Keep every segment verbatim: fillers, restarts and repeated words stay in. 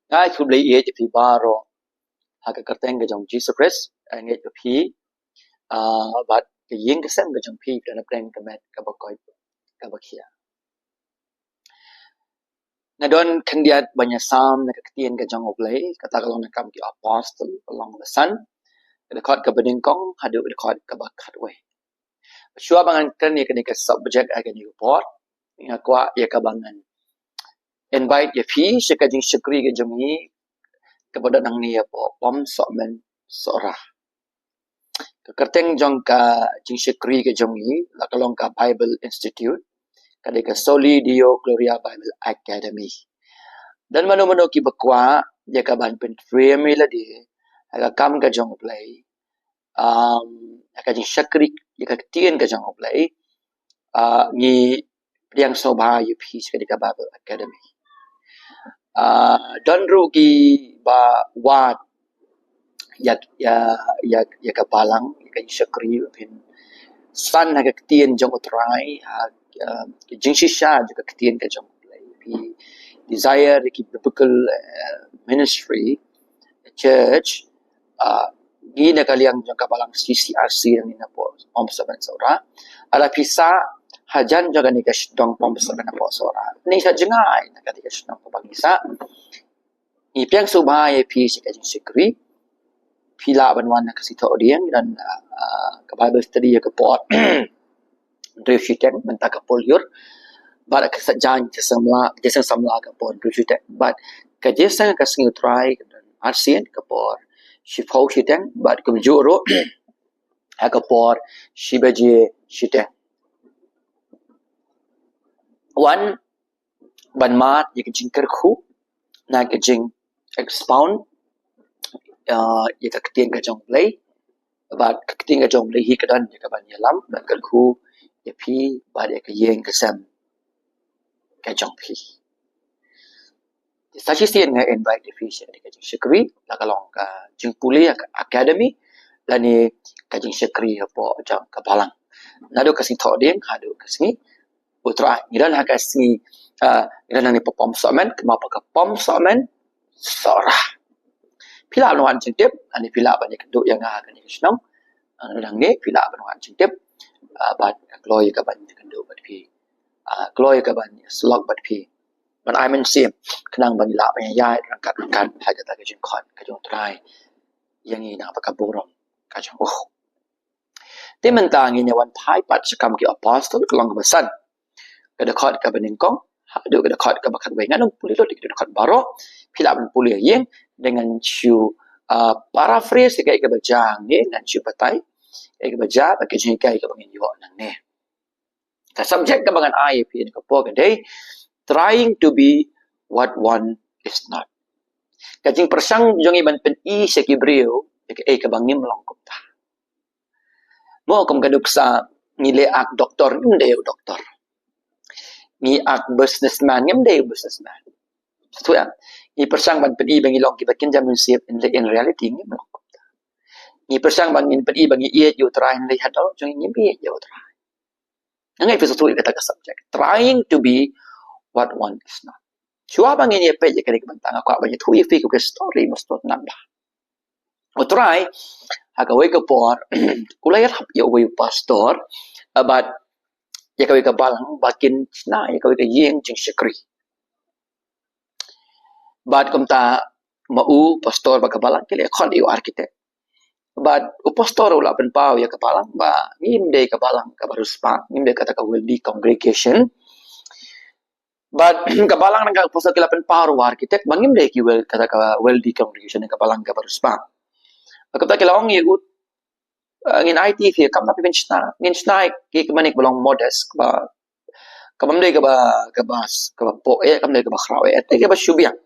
Nga ai khublei ïa phi baroh ha ka kyrteng ka jong Jisu Khrist. Nga ngeit ba phi, ah, bad ka ïing ka sem ka jong phi, phi don hapdeng ka met kaba koit kaba khia. Nga don khyndiat ban ïasam na ka ktien ka jong U Blei, kata ka long na Kam ki Apostol, ka lynnong ba san, ka dkhot kaba nyngkong haduh ka dkhot kaba khatwei. Shuwa ba ngan kren ïa kane ka subject ha kane ka por, nga kwah ïa kaba ngan invite ïa phi sha ka jingshakri ka jong ngi kaba don nangne hapoh Pom Sohmen Sohra. Ka kyrteng jong ka jingshakri ka jong ngi la ka long ka Bible Institute, ka dei ka Soli Deo Gloria Bible Academy. Don mano mano kiba kwah ïa ka ban pyntrei ïa lade ha ka kam ka jong U Blei, um, ïa ka jingshakri ïa ka ktien ka jong U Blei, ah, ngi pdiang sngewbha ïa phi sha ka Bible Academy. Ah, don ruh kiba wad ïa, ïa, ïa, ïa ka balang, ïa ka jingshakri, pynsan ha ka ktien jong U Trai, ha, ah, ka jingshisha jong ka ktien ka jong U Blei. Phi desire ki biblical, eh, ministry, church, ah, ngi na ka liang jong ka balang C C R C ngi na Pom Sohmen Sohra. Lada phi sah hajan jong kane ka shnong Pom Sohmen hapoh Sohra, ngi sah jngai na kane ka shnong kaba ngi sah. Ngi pdiang sngewbha ïa phi sha ka jingshakri. Phi lah ban wan ha ka sngi Thohdieng, don, ah, ka Bible study ha ka por hynriew shiteng mynta ka por lyiur. Bad ka Saitjaiñ Jaiñtia Samla, Jaiñtia Samla ka por hynriew shiteng. Bad ka Jingïaseng ka Sngi U Trai ka don arsien ka por shiphew shiteng. Bad kumjuh ruh ha ka por shi baje shiteng. Wan ban mad ïa ka jingkyrkhu, na ka jing expound, ah, ïa ka ktien ka jong U Blei, bad ka ktien ka jong U Blei hi ka don ïa ka ban ïalam, ban kyrkhu ïa phi bad ïa ka ïing ka sem ka jong phi. Sa shisien nga invite ïa phi sha ka jingshakri, la ka long ka jingpule ha ka academy, lane ka jingshakri hapoh jong ka balang. Naduh ka sngi Thohdieng haduh ka sngi U Trai. Ngi don ha ka sngi, ah, ngi don hangne hapoh Pom Sohmen, kumba ka Pom Sohmen Sohra. Phi lah ban wan jingtip, lane phi lah ban ïakynduh ïa nga ha kane ka shnong. Ah, ngi don hangne, phi lah ban wan jingtip, ah, bad kloi ïa ka ban ïakynduh bad phi. Ah, kloi ïa ka ban ïasyllok bad phi. Ban ai mynsiem, khnang ba ngi lah ban ïaid ryngkat ryngkat ha kata ka jingkhot ka jong U Trai ïa ngi na ka bynta ka burom ka jong U. Te mynta ngin ïa wan phai pat sha Kam ki Apostol, ka lynnong kaba san, ka dkhot kaba nyngkong haduh ka dkhot kaba khatwei. Ngan ym pule lut ïa ki dkhot baroh, phi lah ban pule ïing, te ngan shu, ah, paraphrase ïa kaei kaba jia hangne, ngan shu batai ïa kaei kaba jia bad ka jinghikai kaba ngin ïoh nangne. Ka subject kaba ngan ai ïa phi ha kane ka por ka dei, trying to be what one is not. Ka jingpyrshang jong ngi ban pyni sha ki briew ïa kaei kaba ngim long kumta. Mo, kum ka nuksa, ngi leh act doctor, ngim dei u doctor. Ngi act businessman, ngim dei u businessman. Sngewthuh ïa, ngi pyrshang ban pyni ba ngi long kiba kynja mynsiem, in, in reality ngim long kumta. Ngi pyrshang ban, ngin pyni ba ngi ïeit ïa U Trai, hynrei ha ka dohnud jong ngi ngim ïeit ïa U Trai. Nga ngeit phi sngewthuh ïa kata ka subject, trying to be what one is not. Shuwa ba ngin ïa peit ïa kane ka bynta, nga kwah ban ïathuh ïa phi ka story, must not number. U Trai, ha kawei ka por, u la ïarap ïa uwei u pastor, ah, bad ïa kawei ka balang, ba kin shna ïa kawei ka ïing jingshakri. Bad kumta, ma u pastor bad ka balang ki la ïakhot ïa u architect. Bad u pastor u la pynpaw ïa ka balang ba ngim dei ka balang kaba riewspah, ngim dei kata ka wealthy congregation. Bad ka balang, nangta u pastor ki la pynpaw ruh ïa u architect ba ngim dei ki wel-, kata ka wealthy congregation, ka balang kaba riewspah. Bad kumta ki la ong ïa u, ah, ngin aiti ïa phi, kam, la phi pynshna, ngin shna ïa ki kaba, kaba long modest, kaba, kaba ym dei kaba, kaba, kaba poh eh, kam dei kaba khraw eh, te kaba shu biang.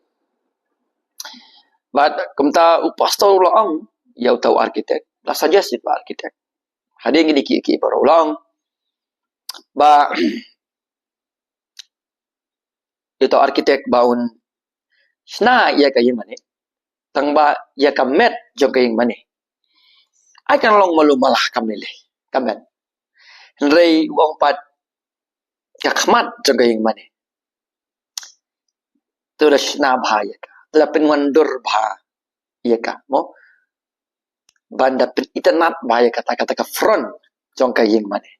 Bad kumta u pastor u la ong ïa uta u architect, la suggest ïa uta u architect. Hadien kine kiei kiei baroh u la ong ba ïa uta u architect ba un shna ïa ka ïing mane, tang ba ïa ka met jong ka ïing mane ai kan long malu mala, kam lei lei ka met. Hynrei u ong pat ka khmat jong ka ïing mane, to la shna bha ïa ka. la pynwandur bha ïa ka, mo? Ban da pynitynnad bha ïa kata, kata ka front jong ka ïing mane.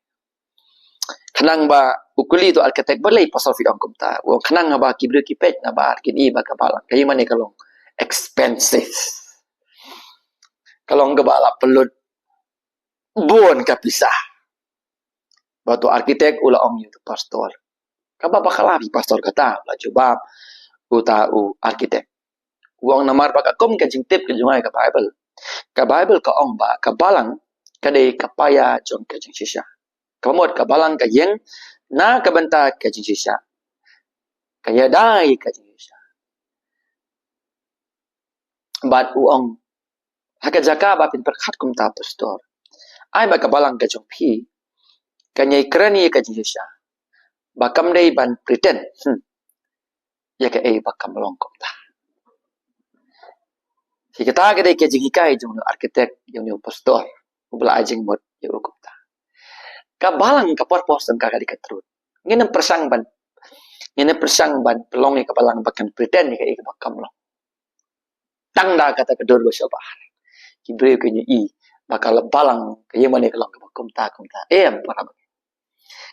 Khnang ba u kylli uto u architect, balei pastor phi ong kumta? U ong khnang ba ki briew ki peit na bar kin i ba ka balang ka ïing mane ka long expensive. Ka long kaba la pynlut bun ka pisa. Bad uto u architect u la ong ïa uto u pastor. Kaba bakla phi pastor kata, la jubab uto u architect. U ong namar ba ka kum ka jingtip ka jong nga ïa ka Bible. Ka Bible ka ong ba ka balang ka dei ka paia jong ka jingshisha. Kaba mut ka balang ka ïeng na ka bynta ka jingshisha. Ka ïada ïa ka jingshisha. Bad u ong, ha ka jaka ba phin pyrkhat kumta pastor, ai ba ka balang ka jong phi kan ïai kren ïa ka jingshisha. Ba kam dei ban pretend, hmm, ïa kaei ba kam long kumta. Hi kata ka dei ka jinghikai jong u architect, jong u pastor uba la ai jingmut ïa u kumta. Ka balang ka purpose jong ka ka dei ka truth. Ngin ym pyrshang ban, ngin ym pyrshang ban pynlong ïa ka balang ba kan pretend ïa kaei ba kam long. Tang da kata ka dur ba shabar, ki briew kin ïohi ba ka balang ka ïing mane ka long kaba kumta kumta. Em, para bangeit,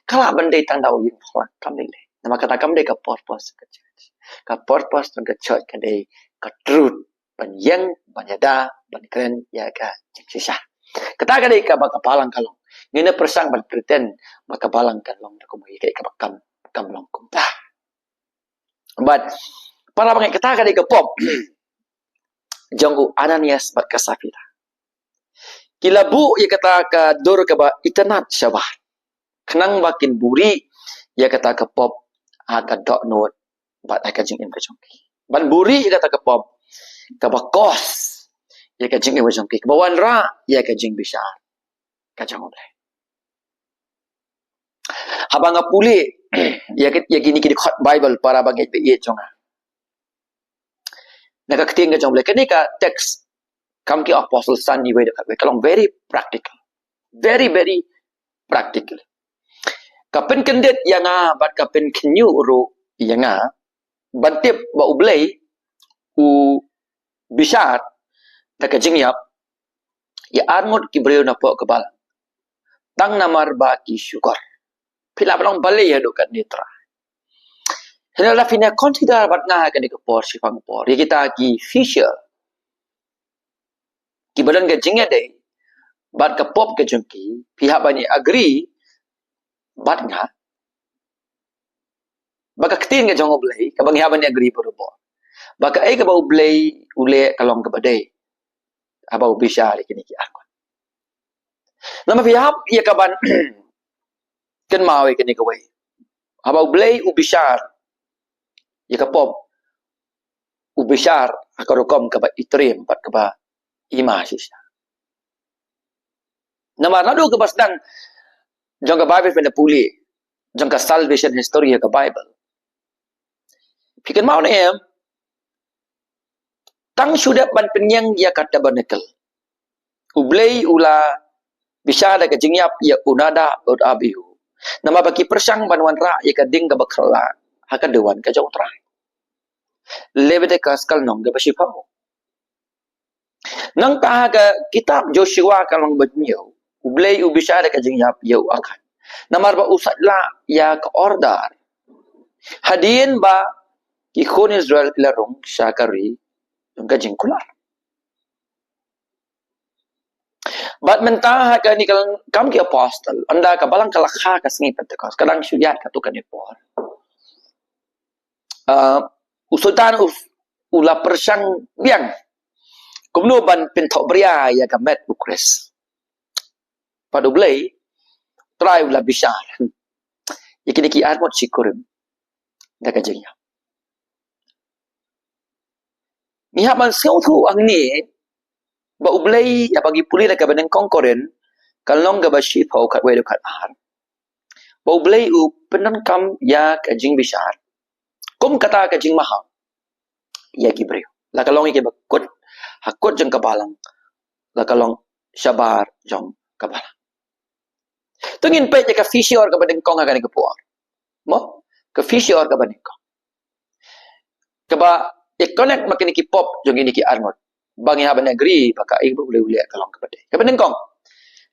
ka lah ban dei tang da u ïing balang, kam dei lei. Namar kata kam dei ka purpose ka church. Ka purpose ka church ka dei ka truth, ban ïeng, ban ïada, ban kren ïa ka jingshisha. Kata ka dei kaba ka balang ka long. Ngin ym pyrshang ban pretend ba ka balang ka long da kumno ïa kaei kaba kam, kam long kumta. Bad para bangeit, kata ka dei ka pop jong u Ananias bad ka Safira. Ki la buh ïa kata ka dur kaba itynnad shabar, khnang ba kin buhrieh ïa kata ka pop ha ka dohnud bad ha ka jingim ka jong ki. Ban buhrieh ïa kata ka pop kaba cause ïa ka jingim ka jong ki, kaba wanrah ïa ka jingbishar ka jong U Blei. Haba nga pule ïa ki, ïa kine ki dkhot Bible, para bangeit ba ïeit jong nga, na ka ktien ka jong U Blei, kane ka text Kam ki Apostle san, khatwei dkhot khatwei, ka long very practical. Very, very practical. Ka pynkyndit ïa nga bad ka pynkhynñiuh ruh ïa nga ban tip ba U Blei u bishar da ka jingïap ïa arngut ki briew napoh ka balang tang namar ba ki shukor. Phi lah ban ong balei haduh katne, Trai? Hynrei lada phin ïa consider bad nga ha kane ka por, shipang por, ïa kita ki fisher kiba don ka jingïadei bad ka pop ka jong ki, phi hap ban ïa agree bad nga ba ka ktien ka jong U Blei, kaba ngi hap ban ïa agree barabor, ba kaei kaba U Blei u leh ka long kaba dei haba u bishar ïa kine ki arngut. Namar phi hap ïa ka ban kynmaw ïa kane kawei. Haba U Blei u bishar ïa ka pop, u bishar ha ka rukom kaba itriem bad kaba ima shisha. Namar naduh kaba sdang jong ka Bible, phin ïa pule jong ka salvation history ha ka Bible, phi kynmaw ne em, tang shu dep ban pynïeng ïa ka tabernacle, U Blei u la bishar da ka jingïap ïa u Nadab bad u Abihu, namar ba ki pyrshang ban wanrah ïa ka ding kaba khlad ha ka duwan ka jong U Trai. Leviticus ka lynnong kaba shiphew. Nangta ha ka kitab Joshua ka lynnong ba hynñiew, U Blei u bishar da ka jingïap ïa u Akan, namar ba u sait lah ïa ka order hadien ba ki khun Israel ki la rung sha ka ri jong ka jingkular. Bad mynta ha kane ka Kam ki Apostle, ynda ka balang ka la kha ka sngi Pentecost, ka dang shu ïaid katto katne por, ah, u Soitan u, u la pyrshang biang kumno ban pynthohbria ïa ka met U Khrist. Bad U Blei Trai u la bishar ïa kine ki arngut shi kurim da ka jingïap. Ngi hap ban sngewthuh hangne ba U Blei, haba ngi pule na kaba nyngkong Korinth ka lynnong kaba shiphew, khatwei haduh khatar, ba U Blei u pyndonkam ïa ka jingbishar kum kata ka jingmaham ïa ki briew, la ka long ïa kiba kut ha kut jong ka balang, la ka long shabar jong ka balang. To ngin peit ïa ka fisher kaba nyngkong ha kane ka por. Mo? Ka fisher kaba nyngkong, kaba i connect ma kine ki pop jong kine ki arngut. Ba ngi hap ban agree ba ka, eh, ba u leh u leh ka long kaba dei. Kaba nyngkong,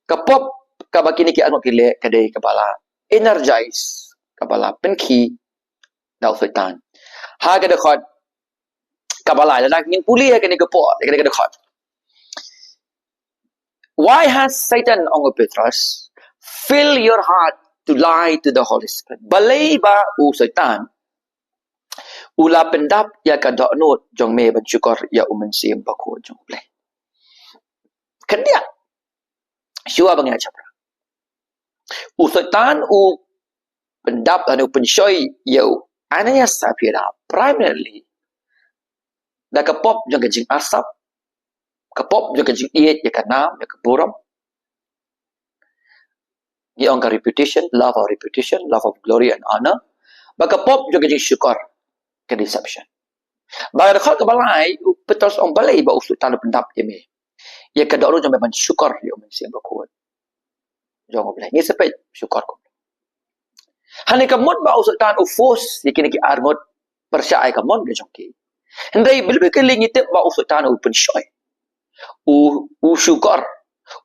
ka pop kaba kine ki arngut ki leh ka dei kaba la energize, kaba la pynkhih da u Soitan. Ha ka dkhot kaba lai, lada ngin pule ha kane ka por, ha kane ka dkhot. Why has Satan, ong u Petros, fill your heart to lie to the Holy Spirit? Balei ba u Soitan u la pyndap ïa ka dohnud jong me ban shukor ïa u Mynsiem Bakhuid jong U Blei? Khyndiat, shuwa ba ngi ïa shaphrang, u Soitan u pyndap lane u pynshoi ïa u Ananias Sapphira primarily da ka pop jong ka jingarsap, ka pop jong ka jingïeit ïa ka nam, ïa ka burom. Ngi ong ka reputation, love of reputation, love of glory and honor. Ba ka pop jong ka jingshukor, ka deception. Ba ka dkhot kaba lai, u Petros ong balei ba u Soitan u pyndap ïa me, ïa ka dohnud jong me ban shukor ïa u Mynsiem Bakhuid jong U Blei. Ngi sa peit shukor kumno. Hangne ka mut ba u Soitan u force ïa kine ki arngut pyrshah ïa ka mon ka jong ki. Hynrei balei, balei ngi tip ba u Soitan u pynshoi, u, u shukor,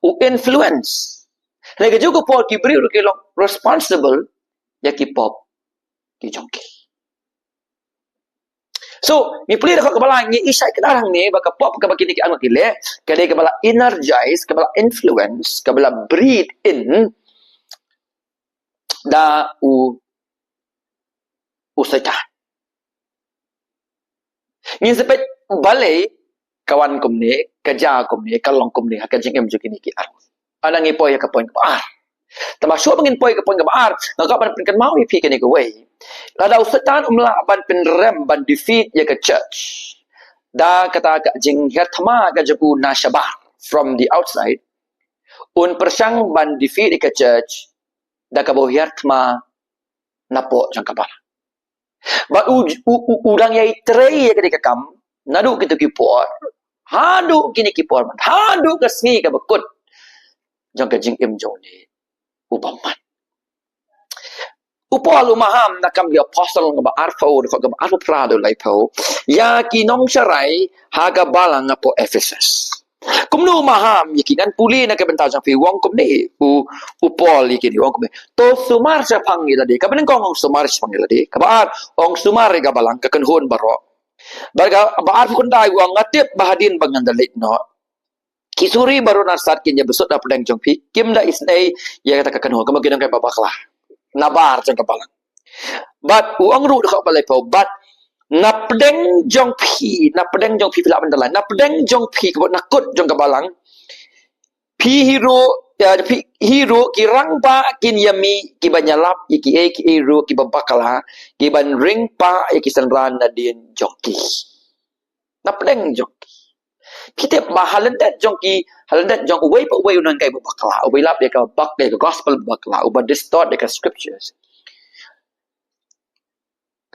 u influence? Hangne ka juh ka por ki briew ruh ki long responsible ïa ki pop ki jong ki. So, ngi pule da ka kaba lai, ngi ïa shai kdar hangne ba ka pop kaba kine ki arngut ki leh ka dei kaba la energize, kaba la influence, kaba la breathe in da u, u Soitan. Ngin sa peit balei ka wan kumne, ka jia kumne, ka long kumne ha ka jingim jong kine ki arngut. Hana ngi poi ha ka point kaba ar. Tangba shuwa ba ngin poi ha ka point kaba ar, nga kwah ban pynkynmaw ïa phi kane kawei. Lada u Soitan um lah ban pynrem, ban defeat ïa ka church da kata ka jinghiar thma ka jong u na shabar, from the outside, un pyrshang ban defeat ïa ka church da kaba u hiar thma napoh jong ka balang. Bad u, u, u, u dang ïai trei ïa kane ka kam naduh kito ki por haduh kine ki por, haduh ka sngi kaba kut jong ka jingim jong une u bymman. U Paul u maham na Kam ki Apostol lynnong kaba arphew, dkhot kaba arphew phra haduh laiphew, ïa ki nongsharai ha ka balang hapoh Ephesus. Kumno u maham ïa ki? Ngan pule na ka bynta jong phi, u ong kumne u, u Paul ïa kine, u ong kumne: To sumar shaphang ïa lade. Kaba nyngkong, ong sumar shaphang ïa lade. Kaba ar, ong sumar ïa ka balang, ka kynhun baroh. Bad kaba arphew khyndai u ong: Nga tip ba hadien ba ngan da leit noh, ki suri baroh na sat kin ïa bsut na pdeng jong phi, kim da isynei ïa kata ka kynhun, kumba ki nongkynmaw bakla nabar jong ka balang. Bad u ong ruh, dkhot ba laiphew, bad na pdeng jong phi, na pdeng jong phi, phi lah ban underline, na pdeng jong phi, kaba na kut jong ka balang, phi hi ruh, ïa, phi hi ruh ki rangbah kin ïa mih, kiban ïalap ïa kiei kiei ruh kiba bakla, kiban ring pah ïa ki synran nadien jong ki. Na pdeng jong ki. Phi tip ba ha lyndet jong ki, ha lyndet jong uwei pa uwei u nonghikai ba bakla, uba ïalap ïa ka bak, ïa ka gospel ba bakla, uba distort ïa ka scriptures,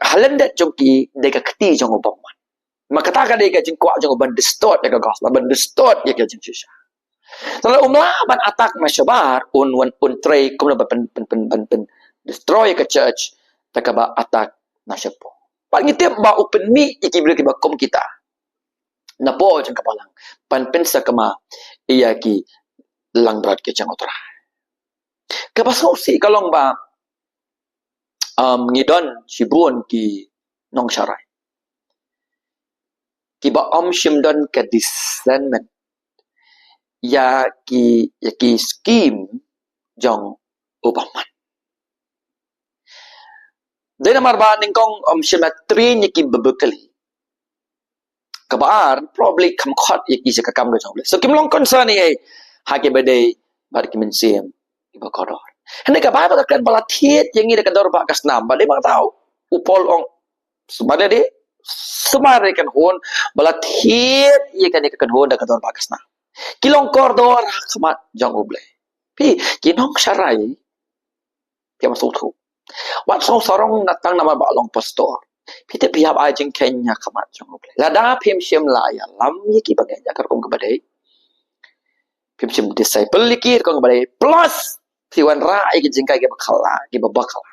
ha lyndet jong ki dei ka kti jong u bymman. Ma kata ka dei ka jingkwah jong u ban distort ïa ka gospel, ban distort ïa ka jingshisha. Te lada um lah ban attack na shabar, un, un, un trei kumno ban pyn, pyn, pyn, pyn, pyn destroy ïa ka church da kaba attack na shapoh. Bad ngi tip ba u pynmih ïa ki briew kiba kum kita napoh jong ka balang ban pynsakma ïa ki langbrot ki jong U Trai. Kaba sngewsih ka long ba, um, ngi don shibun ki nongsharai kiba ym shym don ka discernment ïa ki, ïa ki skim jong u bymman. Dei namar ba nyngkong ym shym la train ïa ki biblically. Kaba ar, probably kham khot ïa ki sha ka kam ka jong U Blei. So kim long concern ei ei ha kiba dei bad ki mynsiem kiba kordor. Hynrei ka Baibl ka kren ba la thied ïa ngi da ka dor ba ka snam. Bad dei ba ka tau u Paul ong, sumar ïa lade, sumar ïa ka kynhun, ba la thied ïa kane ka kynhun da ka dor ba ka snam. Ki long kordor ha khmat jong U Blei. Phi, ki nongsharai, phi ïa sngewthuh. Wat sngew sarong na tang namar ba long pastor. Phi tip phi hap ai jingkheiñ ha khmat jong U Blei. Lada phim shym la ïalam ïa ki bangeit ïa ka rukom kaba dei, phim shym disciple ïa ki rukom kaba dei, plus phi wanrah ïa ki jinghikai kiba khlaiñ, kiba bakla,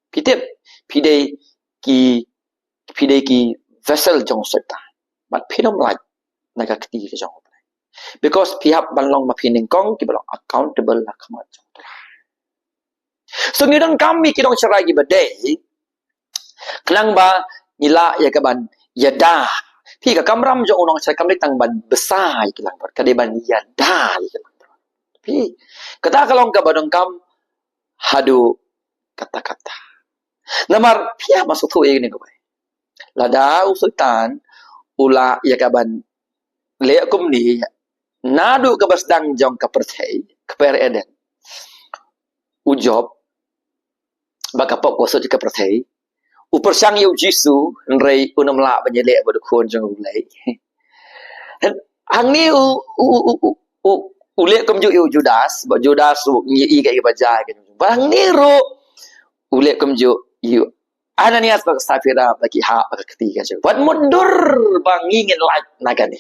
phi tip phi dei ki, phi dei ki vessel jong u Soitan. Bad phin ym lait na ka kti ka jong U Blei. Because phi hap ban long ma phi nyngkong kiba long accountable ha khmat jong U Trai. So ngi donkam ïa ki nongsharai kiba dei, khnang ba ngi lah ïa ka ban ïada. Phi, ka kamram jong u nongsharai kam dei tang ban bsa ïa ki langbrot, ka dei ban ïada ïa ki langbrot. Phi, kata ka long kaba donkam haduh katta katta. Namar phi hap ban sngewthuh ïa kane kawei. Lada u Soitan u lah ïa ka ban leh kumne naduh kaba sdang jong ka pyrthei, kper Eden, u Job, ba ka pop ka sut ka pyrthei, u pyrshang ïa u Jisu, hynrei un ym lah ban ïaleh bad u Khun jong U Blei. Hangne u, u, u, u, u, u leh kumjuh ïa u Judas, ba Judas ruh ngi i ka i ba jai ka. Ba hangne ruh u leh kumjuh ïa u Ananias bad Safira ba ki hap ba ka kti ka jong. Wat mutdur ba ngi ngin lait na kane.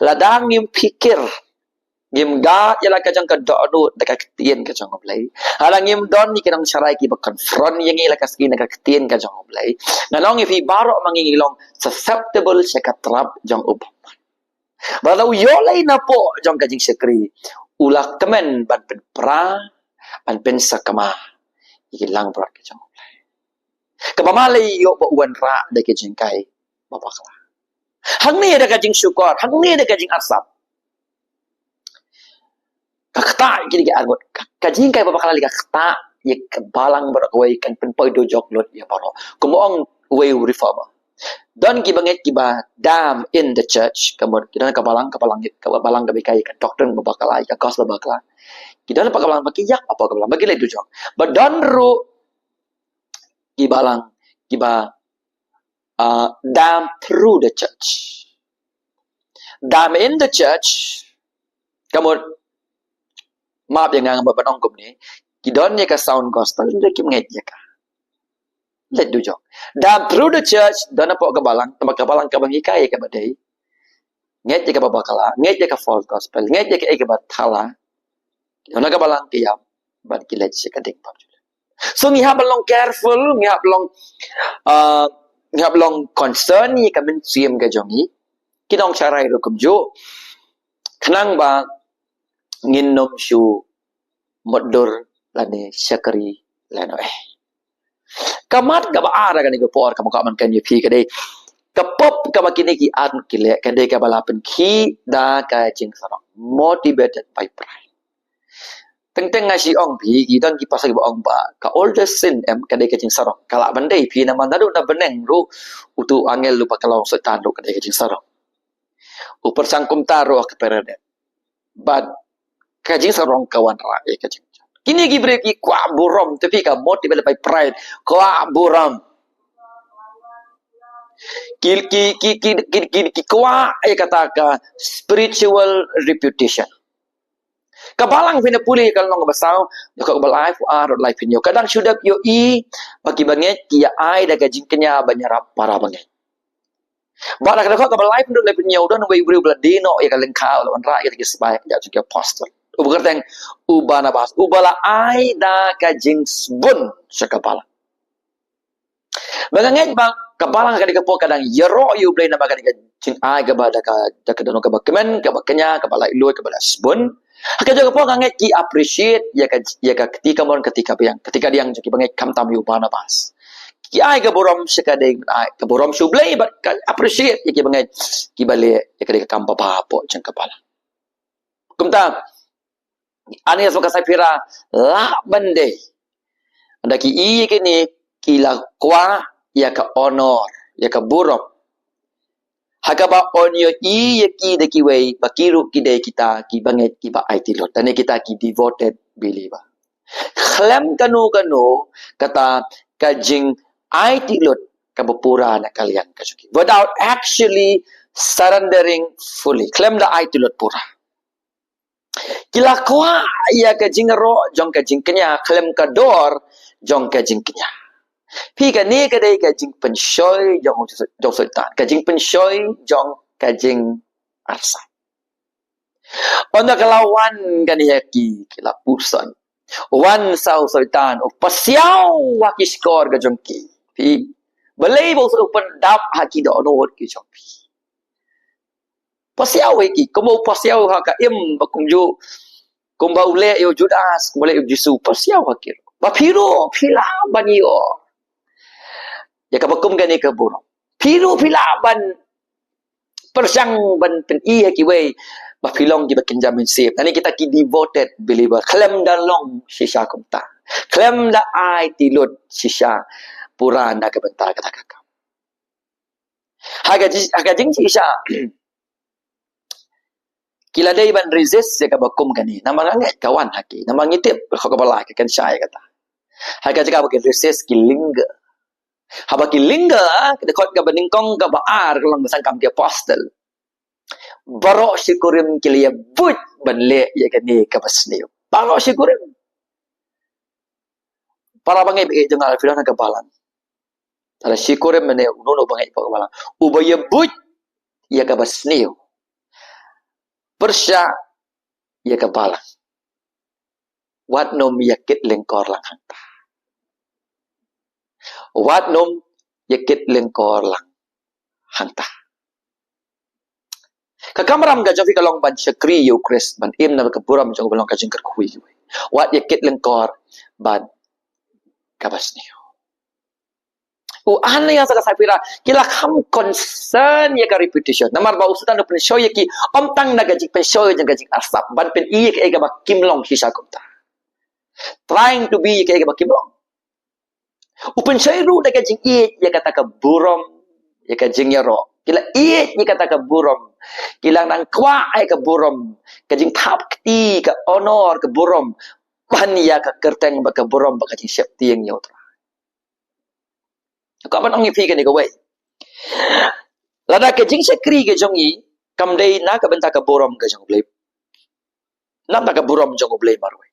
Lada ngim phikir, ngim gad ïa la ka jong ka dohnud da ka ktien ka jong U Blei. Lada ngim don ïa ki nongsharai kiba confront ïa ngi la ka sngi na ka ktien ka jong U Blei, nga ong ïa phi baroh ma ngi ngi long susceptible sha ka trap jong u bymman. Ba lada u ïoh lei napoh jong ka jingshakri, u la kmen ban pynpra, ban pynsakma ïa ki langbrot ka jong U Blei. Kaba ma lei ïoh ba u wanrah da ka jinghikai ba bakla. Hangne da ka jingshukor, hangne da ka jingarsap. Ka ktah ïa ki arngut. Ka, ka jinghikai ba bakla lei ka ktah ïa ka balang baroh kawei, kan pynpoi dujok lut ïa baroh. Kumba ong uwei u reformer, don kiba ngeit kiba damn in the church, ka mut ki don ka balang, ka balang, ka balang kaba hikai ka doctrine ba bakla, ka gospel ba bakla. Ki don pat ka balang ba ki ïap hapoh ka balang, ba ki leit dujok. Ba don ruh ki balang kiba, uh, damn through the church. Damn in the church, ka mut, map ïa nga, nga mut ban ong kumne, ki don ïa ka sound gospel, hynrei kim ngeit ïa ka. Leit dujok. Damn through the church, don hapoh ka balang, tangba ka balang kaba ngi hikai ïa kaba dei. Ngeit ïa kaba bakla, ngeit ïa ka false gospel, ngeit ïa ka, ïa kaba thala. Ki don ha ka balang ki ïap, bad ki leit sha ka diengphna jong U Blei. So ngi hap ban long careful, ngi hap long, uh, ngi hap long concern ïa ka mynsiem ka jong ngi. Ki nongsharai ruh kumjuh. Khnang ba ngin ym shu mutdur lane shakri lano eh. Ka mat kaba ar ha kane ka por kaba nga kwah ban kren ïa phi ka dei, ka pop kaba kine ki arngut ki leh ka dei kaba la pynkhih da ka jingsarong, motivated by pride. Teng teng nga shu ong phi, ki don ki pasal kiba ong ba ka oldest sin em ka dei ka jingsarong. Ka lah ban dei phi, namar naduh na bneng ruh utu u angel ruh ba ka long Soitan ruh ka dei ka jingsarong. U pyrshang kumta ruh ha ka paradais. Bad ka jingsarong ka wanrah ïa ka jingshakri. Kine ki briew ki kwah burom, te phi, ka motivated by pride, kwah burom. Ki, ki, ki kwah ïa kata ka spiritual reputation. Ka balang, phin ïa pule ka lynnong kaba saw, dkhot kaba laiphew ar, laiphew hynñiew. Ka dang shu dep ïohi ba kiba ngeit ki ïa ai da ka jingkñia ban ïarap para bangeit. Bad ha ka dkhot kaba laiphew hynriew, laiphew hynñiew, don uwei u briew ba la die noh ïa ka lyngkha, u la wanrah ïa ka jingïasbai ka jong ki apostol. Uba kyrteng u Barnabas, uba la ai da ka jingsbun sha ka balang. Ba nga ngeit ba ka balang ha kane ka por ka dang ïaroh ïa U Blei namar ka dei ka jingai kaba da ka, da ka dohnud kaba kmen, kaba kñia, kaba laitluid, kaba la sbun. Ha ka jong ka por nga ngeit ki appreciate ïa ka, ïa ka kti kamon, ka kti kabiang, ka kti kadiang jong kiba ngeit, khamtam ïa u Barnabas. Ki ai ka burom sha ka dei, ai ka burom sha U Blei bad ka appreciate ïa kiba ngeit, kiba leh ïa ka dei ka kam babha hapoh jong ka balang. Kumta Ananias bad ka Saphira lah ban dei. Da ki ïohi ïa kine, ki la kwah ïa ka honor, ïa ka burom. Ha kaba yn ïohi ïa ki da kiwei ba ki ruh ki dei kita kiba ngeit, kiba aiti lut. Lane kita ki devoted believer. Khlem kano kano kata ka jingaiti lut kaba pura na ka liang ka jong ki. Without actually surrendering fully. Khlem da aiti lut pura. Ki la kwah ïa ka jingïaroh jong ka jingkñia khlem ka dor jong ka jingkñia. Phi, kane ka dei ka jingpynshoi jong, jong u Soitan, ka jingpynshoi jong ka jingarsap. Ynda ka la wan kane ha ki, ki la pyrshang. Wan sa u Soitan, u pasiaw ha ki shkor ka jong ki. Phi, Balei ba u sdang pyndap ha ki dohnud ki jong phi? Pasiaw ïa ki, kumba u pasiaw ha ka im, ba kumjuh, kumba u leh ïa u Judas, kumba u leh ïa u Jisu, pasiaw ha ki. Ba phi ruh phi lah ban ïoh ïa kaba kum kane ka burom. Phi ruh phi lah ban pyrshang ban pyni ha kiwei ba phi long kiba kynja mynsiem. Nangne kita ki devoted believer, khlem da long shisha kumta, khlem da aiti lut shisha pura na ka bynta kata ka kam. Ha ka ji-, ha ka jingshisha, ki la dei ban resist ïa kaba kum kane. Namar nga ngeit ka wan ha ki, namar ngi tip ka khot kaba lai ka kynshai ïa kata. Ha ka jaka ba ki resist, ki linger. Haba ki linger, ka dkhot kaba nyngkong kaba ar ka long ba sangkam ki apostle, baroh shi kurim ki la ïa buit ban leh ïa kane kaba sniew. Baroh shi kurim. Para bangeit, bangeit jong nga, phi don ha ka balang. Tang shi kurim mynne, uno uno u bangeit hapoh ka balang uba ïa buit ïa kaba sniew, pyrshah ïa ka balang. Wat nym ïa kit lyngkor lang hangta. Wat nym ïa kit lyngkor lang hangta. Ka kamram ka jong phi ka long ban shakri ïa u Khrist, ban im na ka burom jong u, ban long ka jingkyrkhu ïa u. Wat ïa kit lyngkor bad kaba sniew. U Ananias bad ka Saphira ki la kham concern ïa ka reputation. Namar ba u Soitan u pynshoi ïa ki, ym tang na ka jingpynshoi jong ka jingarsap, ban pyni ïa kaei kaba kim long shisha kumta. Trying to be ïa kaei kaba kim long. U pynshoi ruh da ka jingïeit ïa kata ka burom, ïa ka jingïaroh. Ki la ïeit ïa kata ka burom. Ki la nang kwah ïa ka burom, ka jingthap kti, ka honor, ka burom, ban ïa ka kyrteng bad ka burom bad ka jingsheptieng ïa u Trai. Ka ban ong ïa phi kane kawei. Lada ka jingshakri ka jong ngi kam dei na ka bynta ka burom ka jong U Blei, namar ka burom jong U Blei marwei.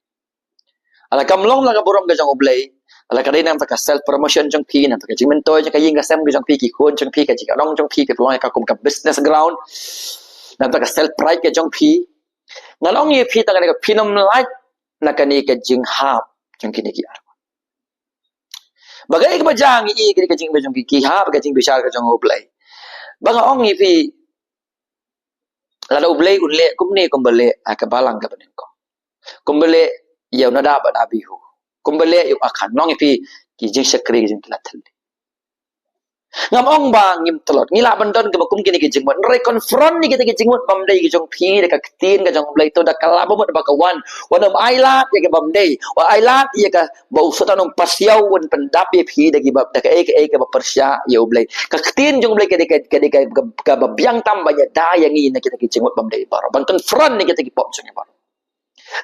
Lada kam long na ka burom ka jong U Blei, lada ka dei namar ka self promotion jong phi, namar ka jingmyntoi jong ka ïing ka sem ka jong phi, ki khun jong phi, ka jingïaroh jong phi, ka long ka kum ka business ground, namar ka self pride ka jong phi. Ngan ong ïa phi tang kane, ka phin ym lait na kane ka jinghap jong kine ki ar. Ba kaei kaba jia ngi i kane ka jingim jong ki, ki hap ka jingbishar ka jong U Blei. Ba nga ong ïa phi, lada U Blei un leh kumne kumba leh ha ka balang kaba nyngkong, kumba leh ïa u Nadab bad Abihu, kumba leh ïa u Akhan, ngan ong ïa phi, ki jingshakri ki jong ki la thylli. Ngam ong ba ngim tlot, ngi lah ban don kaba kum kine ki jingmut. Hynrei confront ïa kita ki jingmut bym dei ki jong phi da ka ktien ka jong U Blei, to da ka lah ba mut ba ka wan, wan ym ailad ïa ka bym dei, wan ailad ïa ka ba u Soitan un pasiaw, un pyndap ïa phi da kiba, da kaei kaei kaba pyrshah ïa U Blei. Ka ktien jong U Blei ka dei ka, ka dei ka, ka, kaba biang tam ban ïada ïa ngi na kita ki jingmut bym dei baroh, ban confront ïa kita ki pop jong ngi baroh.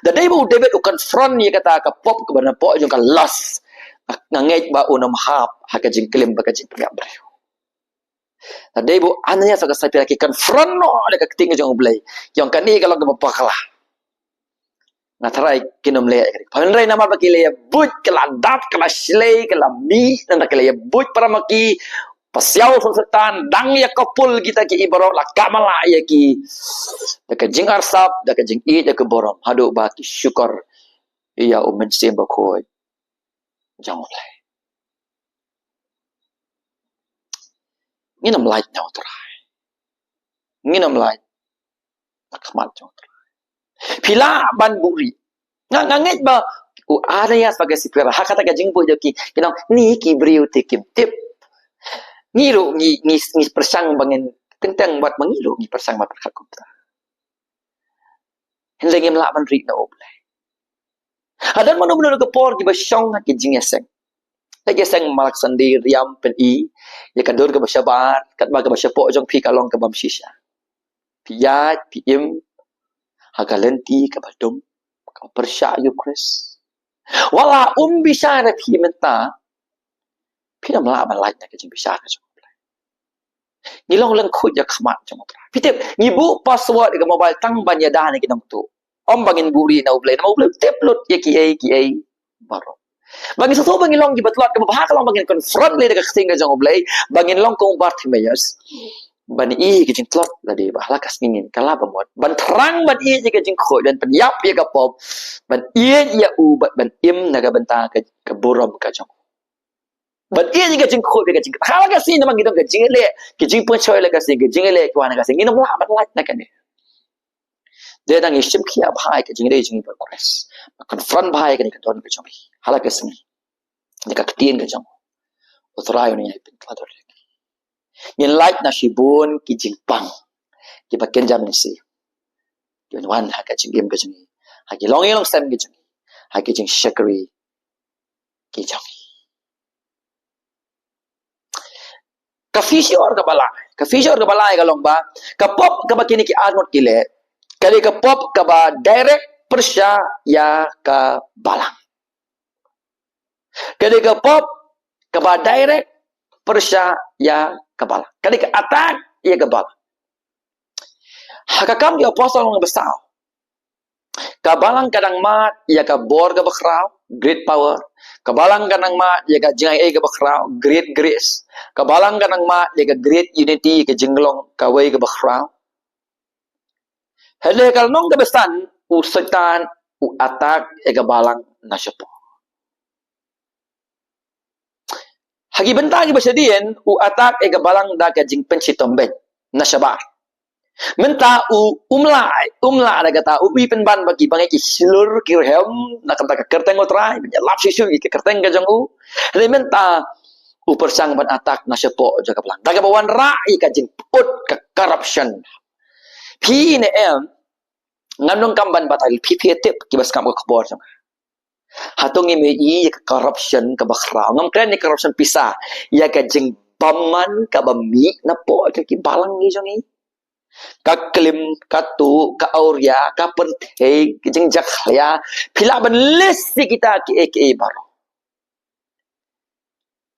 Da dei ba u David u confront ïa kata ka pop kaba napoh jong ka lust, nga ngeit ba un ym hap ha ka jingklim bad ka jingpynïap briew. Da dei ba u Ananias bad ka Saphira ki confront noh da ka ktien ka jong U Blei, ki ong kane ka long kaba bakla. Nga tharai kin ym leh. Hynrei namar ba ki la ïa buit, ka la dap, ka la shlei, ka la mih, namar ki la ïa buit para ma ki, pasiaw u Soitan, dang ïa kapul kita ki i baroh, la kamala ïa ki da ka jingarsap, da ka jingïeit, da ka burom, haduh ba ki shukor ïa u Mynsiem Bakhuid jong U Blei. Ngin ym lait na U Trai. Ngin ym lait na khmat jong U Trai. Phi lah ban buhrieh. Nga, nga ngeit ba u Ananias bad ka Saphira ha kata ka jingbuh jong ki, ki ong, ni ki briew te kim tip. Ngi ruh ngi, ngi, ngi pyrshang ba ngin, teng teng wat ma ngi ruh ngi pyrshang ban pyrkhat kumta. Hynrei ngim lah ban rieh na U Blei. Haduh mynno mynno ka por kiba shong ha ki jingïaseng, ka jingïaseng malak sandei, riam, pyni ïa ka dur kaba shabar, katba kaba shapoh jong phi ka long ka bym shisha. Phi ïaid, phi im ha ka lynti kaba dum, kaba pyrshah ïa U Khrist. Wat la um bishar ïa phi mynta, phin ym lah ban lait na ka jingbishar ka jong U Blei. Ngi long lyngkhuid ïa khmat jong U Trai. Phi tip, ngi buh password ïa ka mobile tang ban ïada na ki nongtuh. Ym ba ngin buhrieh na U Blei, namar U Blei u tip lut ïa kiei kiei baroh. Ba ngin sngewthuh ba ngin long kiba tlot, kaba bha ka long ba ngin confront lei da ka ktien ka jong U Blei, ba ngin long kum u Bartimaeus, ban ïohi ïa ka jingtlot lade ba ha la ka sngi ngin kylla ba mut, ban thrang ban ïeit ïa ka jingkhuid, ban pynïap ïa ka pop, ban ïeit ïa u, ban, ban im na ka bynta ka, ka burom ka jong u. Ban ïa ka jingkhuid ka jing. Ha la ka sngi namar ki don ka jingïaleh, ki jingpynshoi la ka sngi, ka jingïaleh ki wan ha ka sngi. Ngin ym lah ban lait na kane. Dei tang ngi shim khia bha ïa ka jingïaleh jong ngi bad Khrist. Confront bha ïa kane ka don ka jong ngi. Ha la ka sngi. Ïa ka ktien ka jong U Trai un ïai pynkylla. Ngin lait na shibun ki jingpang kiba kynja mynsiem. Ki wan ha ka jingim ka jong ngi, ha ki longïing longsem ki jong ngi, ha ki jingshakri ki jong ngi. Ka future kaba lai, ka future kaba lai ka long ba ka pop kaba kine ki arngut ki leh, ka dei ka pop kaba direct pyrshah ïa ka balang. Ka dei ka pop kaba direct pyrshah ïa ka balang. Ka dei ka attack ïa ka balang. Ha ka Kam ki Apostol lynnong ba saw, ka balang ka dang mad ïa ka bor kaba khraw, great power. Ka balang ka dang mad ïa ka jingai ei kaba khraw, great grace. Ka balang ka dang mad ïa ka great unity, ka jinglong kawei kaba khraw. Hynrei ha ka lynnong kaba san, u Soitan u attack ïa ka balang na shapoh. Ha ki bynta kiba shadien, u attack ïa ka balang da ka jingpynshitom beiñ na shabar. Mynta u, um lah, um lah da kata, u i pynban ba ki bangeit ki shlur ki rhem na ka bynta ka kyrteng U Trai, ban ïalap shisha ïa ka kyrteng ka jong u. Hynrei mynta u pyrshang ban attack na shapoh jong ka balang. Da kaba wanrah ïa ka jingput ka corruption. Phi ne em, ngam donkam ban batai, phi phi tip kiba sngap ka khubor jong nga. Hato ngim ïohi ïa ka corruption kaba khraw? Ngam kren ïa ka corruption pisa, ïa ka jingbymman kaba mih napoh jong ki balang ki jong ngi. Ka klim, ka tuh, ka awria, ka pyrthei, ka jingjakhlia. Phi lah ban list ïa kita kiei kiei baroh.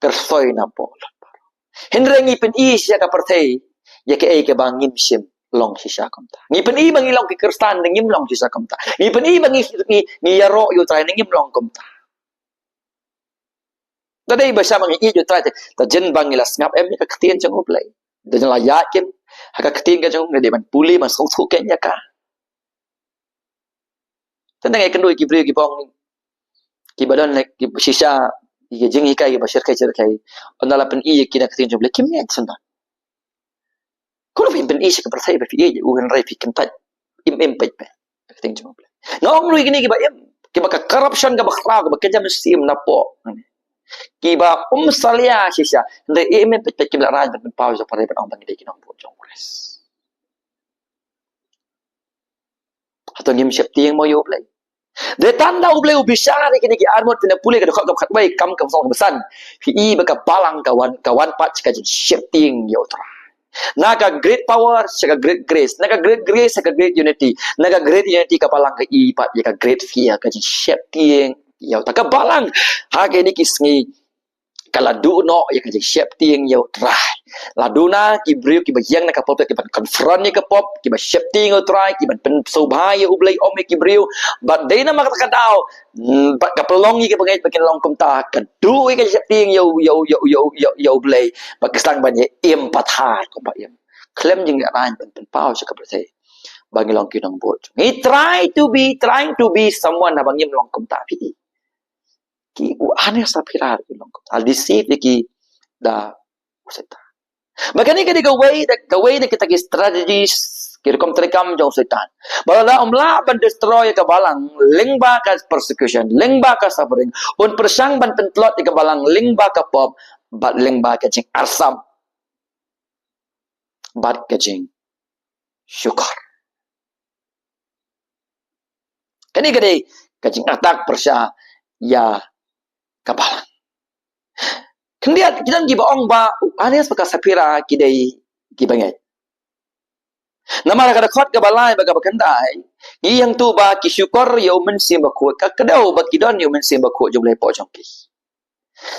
Kyrsoi napoh. Hynrei ngi pyni shisha ka pyrthei ïa kaei kaba ngim shym long shisha kumta. Ngi pyni ba ngi long ki Khristan, hynrei ngim long shisha kumta. Ngi pyni ba ngi, ngi, ngi ïaroh ïa U Trai, hynrei ngim long kumta. Da dei ba sha ma ngi ïeit ïa U Trai te, da jin ba ngi la sngap em ïa ka ktien jong U Blei. Da jin la ïaid kim ha ka ktien ka jong U Blei, da dei ban pule, ban sngewthuh kein ïa ka. Tang ngi kynduh ki briew ki bong, kiba don, ki shisha, ki jinghikai kiba shyrkhei shyrkhei. Ynda la pyni ïa ki na ka ktien jong U Blei, kim ngeit shen ba. Kumno phi pyni sha ka pyrthei ba phi ïeit ïa U, hynrei phi kyntait im im peit peit ka ktien jong U Blei. Nga ong ruh kine kiba im, kiba ka corruption kaba khraw, kaba kynja mynsiem napoh, kiba um salia shisha, hynrei im im peit peit kim lah rai ban pynpaw sha pyrthei ban ong ba ngi dei ki nongbud jong U Khrist. Hato ngim sheptieng mo ïa U Blei? Dei tang da U Blei u bishar ïa kine ki arngut, phin da pule ka dkhot kaba khatwei, Kam ka lynnong kaba san. Phi i ba ka balang ka wan, ka wan pat sha ka jingsheptieng ïa U Trai. Na ka great power sha ka great grace, na ka great grace sha ka great unity, na ka great unity ka balang ka i pat ïa ka great fear, ka jingsheptieng ïa U Trai. Ka balang ha kine ki sngi ka la duh noh ïa ka jingsheptieng ïa U Trai. La duna ki briew kiba ïeng na ka pulpit kiban confront ïa ka pop, kiba sheptieng ïa U Trai, kiban pynsngewbha ïa U Blei um ïa ki briew. Bad dei namar kata ka daw, mm, bad ka pynlong ïa kiba ngeit ba kin long kumta, ka duh ïa ka jingsheptieng ïa U, ïa U, ïa U, ïa U, ïa U, ïa U Blei. Bad ka sdang ban ïa im pathar kumba im. Khlem jinglehrain ban pynpaw sha ka pyrthei ba ngi long ki nongbud. Ngi try to be, trying to be someone haba ngim long kumta phi. Ki u Ananias Saphira ki long kumta, deceive ïa ki da u Soitan. Ba kane ka dei kawei da, kawei na kita ki strategies, ki rukom treikam jong u Soitan. Ba lada um lah ban destroy ïa ka balang lyngba ka persecution, lyngba ka suffering, un pyrshang ban pyntlot ïa ka balang lyngba ka pop bad lyngba ka jingarsap bad ka jingshukor. Kane ka dei ka jingattack pyrshah ïa ka balang. Khyndiat, ki don kiba ong ba u Ananias bad ka Saphira ki dei kiba ngeit. Namar ka dkhot kaba lai bad kaba khyndai, ngi ïohi hangto ba ki shukor ïa U Mynsiem Bakhuid, ka kdew ba ki don ïa U Mynsiem Bakhuid jong U Blei hapoh jong ki.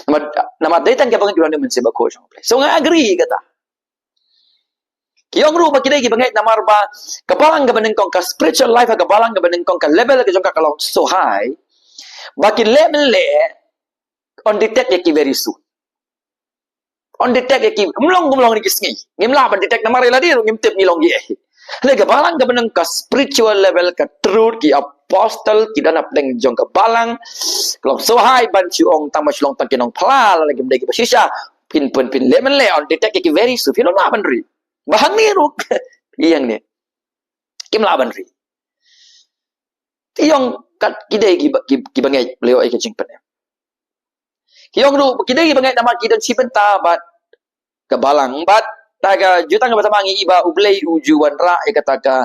Namar, namar dei tang kiba ngeit ki don ïa U Mynsiem Bakhuid jong U Blei. So nga agree kata. Ki ong ruh ba ki dei kiba ngeit namar ba ka balang kaba nyngkong, ka spiritual life ka balang kaba nyngkong, ka level ka jong ka ka long so high ba kin leh men leh, un detect ïa ki very soon. Un detect ïa ki, ym long kum long kine ki sngi. Ngim lah ban detect namar ïa lade ruh ngim tip ngi long kiei. Hynrei ka balang kaba nang ka spiritual level, ka truth, ki apostle ki don hapdeng jong ka balang. Ka long sngewhai ban shu ong tang ba shu long tang ki nongphla lada kim dei kiba shisha. Phin pun phin leh man leh, on detect ki very soon, phin ong lah ban ri. Ba hangne ruh, ïa hangne kim lah ban ri. Ki ong kat ki dei kiba, ki, kiba ngeit, leh ïa ka jingpynim. Ki ong ruh ki dei kiba ngeit namar ki don shi bynta bad ka balang, bad da ka jutang kaba thymmai ngi i ba U Blei u ju wanrah ïa kata ka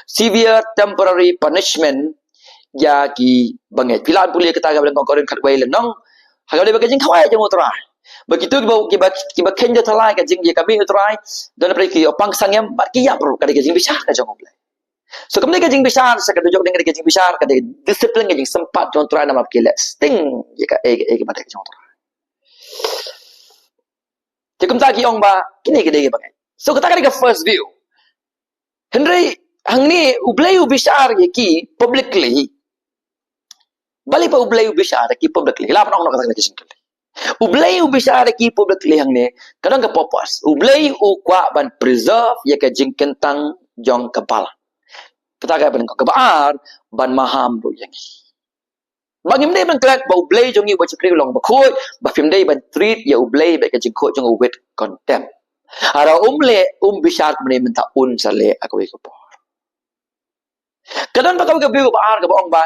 severe temporary punishment ïa kiba ngeit. Phi lah pule kata kaba lyngkot Korinth khatwei lynnong. Ha kaba dei ba ka jingkhawai jong U Trai, ba kito kiba, kiba, kiba khein jingthala ka jing, ïa ka mih U Trai, don pyrshah ki ïoh pang sangem bad ki ïap ruh, ka dei ka jingbishar ka jong U Blei. So kam dei ka jingbishar sa ka dujok, dei ka jingbishar, ka dei discipline, ka jingsympat jong U Trai namar ki leh sting ïa ka, eh, eh, ka ba dei ka jong U Trai. Te kumta ki ong ba kine ki dei kiba ngeit. So kata ka dei ka first view. Hynrei hangne U Blei u bishar ïa ki publicly. Balei ba U Blei u bishar ïa ki publicly? Lah ban ong noh kata ka dei ka jingkylli. U Blei u bishar ïa ki publicly hangne, ka don ka purpose. U Blei u kwah ban preserve ïa ka jingkyntang jong ka balang. Kata kaba nyngkong. Kaba ar, ban maham ruh ïa ngi. Ba ngim dei ban klet ba U Blei jong ngi uba shakri u long bakhuid, ba phim dei ban treat ïa U Blei bad ka jingkhuid jong u with contempt. Haba um leh, um bishar kumne mynta, un sa leh ha kawei ka por. Ka don pat kawei ka view kaba ar kaba ong ba,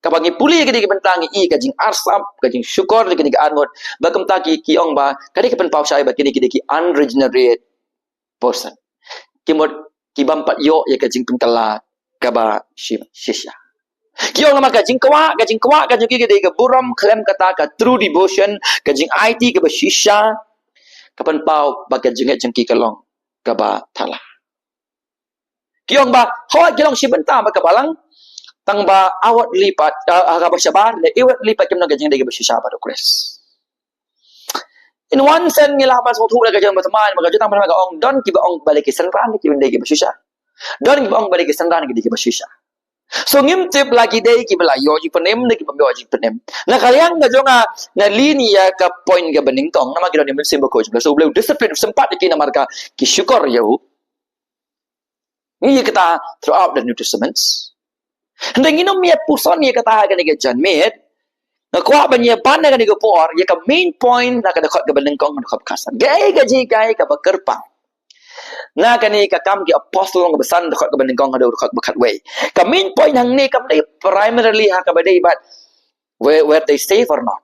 kaba ngi pule ïa kane ka bynta ngi i ka jingarsap, ka jingshukor ïa kane ka arngut. Ba kumta ki, ki ong ba ka dei ka pynpaw shai ba kine ki dei ki unregenerate person. Ki mut ki bym pat ïoh ïa ka jingpynkylla kaba shi-, shisha. Ki ong namar ka jingkwah, ka jingkwah ka jong ki ka dei ka burom khlem kata ka true devotion, ka jingaiti kaba shisha, ka pynpaw ba ka jingngeit jong ki ka long kaba thala. Ki ong ba hooid ki long shi bynta bad ka balang, tang ba outwardly pat, ah, ah, kaba shabar, leh inwardly pat kim don ka jingdei kaba shisha bad U Khrist. In one sense ngi lah ban sngewthuh da ka jingmut thymmai, namar ka jutang ba thymmai ka ong don kiba ong ba dei ki synran kiba dei kiba shisha. Don kiba ong ba dei ki synran ki dei kiba shisha. So ngim tip la ki dei kiba la ïoh jingpynim ne ki bym ïoh jingpynim. Na ka liang ka jong nga, nga lean ïa ka point kaba nyngkong, namar ki don ïa u Mynsiem Bakhuid jong U Blei. So U Blei u discipline, u sympat ïa ki namar ka ki shukor ïa u. Ngi ïa kata throughout the New Testament. Hynrei ngin ym ïa puson ïa kata ha kane ka janmiet. Nga kwah ban ïa ban ha kane ka por ïa ka main point na ka dkhot kaba nyngkong, dkhot kaba khatsan. Kaei ka jinghikai kaba kyrpang na kane ka Kam ki Apostol lynnong kaba san, dkhot kaba nyngkong haduh dkhot kaba khatwei. Ka main point hangne kam dei primarily ha kaba dei bad whether, whether they save or not.